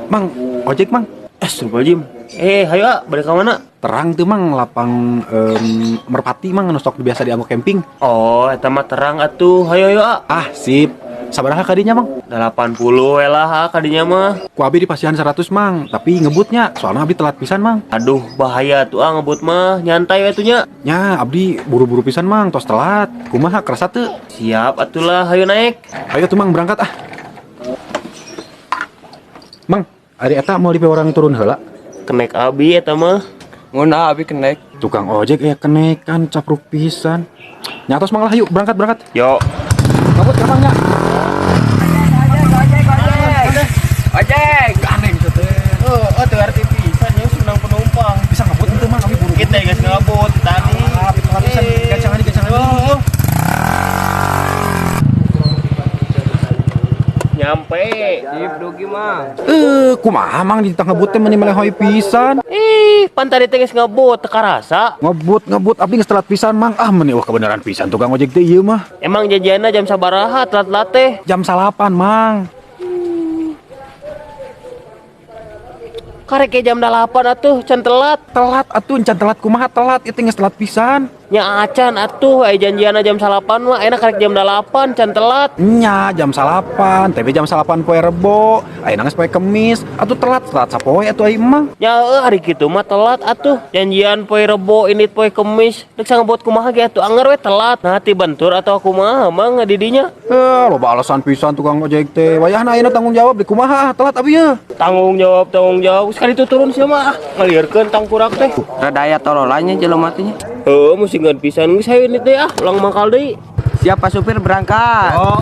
Mang, ojek, Mang. Astagfirullahaladzim. Hayo ah, balik ke mana? Terang tuh, Mang, lapang Merpati, Mang, nu sok biasa dianggo camping. Oh, eta mah terang atuh. Hayo hayo ah. Ah, sip. Sabaraha kadinya, Mang? 80 we lah ah, kadinya mah. Ku abi dipasihan 100, Mang, tapi ngebutnya soalnya abdi telat pisan, Mang. Aduh, bahaya tuh ah ngebut mah. Nyantai we atuh nya. Nya, abdi buru-buru pisan, Mang, tos telat. Kumaha, kerasa teu? Siap atulah, hayo naik. Ayo tuh, Mang, berangkat ah. Mang, ari eta mau di orang turun heula. Kenek abi eta mah. Ngeunah, abi kenek. Tukang ojek ya kenek kan capruk pisan. Nya atos, Mang, lah, yuk berangkat berangkat. Yo. Ngebut ya, Mang, nya. Ojek. Gandeng teh. Oh, teu arti pisan ya senang penumpang. Bisa ngebut henteu, Mang? Abi buru-buru. Kita geus ngebut tadi. Ah, abi telat pisan. Gacangan gacangan. Oh. Nyampe. Sip, dugi mah. Kumaha, Mang, di tengah ngebut teh meni melehoi pisan. Ih, pan tadi teh geus ngebut teu karasa. Ngebut ngebut abdi geus telat pisan, Mang. Ah, meni wah kebenaran pisan tukang ojek teh ieu mah. Emang janjianna jam sabaraha telat-telat teh? Jam 9, Mang. Karek ge jam 8 atuh, can telat. Telat atuh, can telat kumaha telat ieu teh geus telat pisan. Nya acan atuh, aya janjianna jam 9 mah, enak karek jam 8, can telat. Nya jam 9, tapi jam 9 poe Rebo, ayeuna geus poe Kemis, atuh telat telat sapoe atuh ai emang. Nya heueuh hari kitu mah telat atuh. Janjian poe Rebo ini poe Kemis, deuk sangebot kumaha ge atuh anger we telat. Nah ti bentur atau kumaha Mang didinya? Loba alasan pisan tukang ojek teh. Wayahna ayeuna tanggung jawab di kumaha telat abi ye. Tanggung jawab, tanggung jawab. Sekali itu turun sia mah ah, ngalieurkeun tangkurak teh. Rada aya tololanya jelema teh nya. Heueuh musingkeun pisan geus hayu ini teh ah, ulang mangkal deui. Siap, Pak Supir, berangkat. Oh.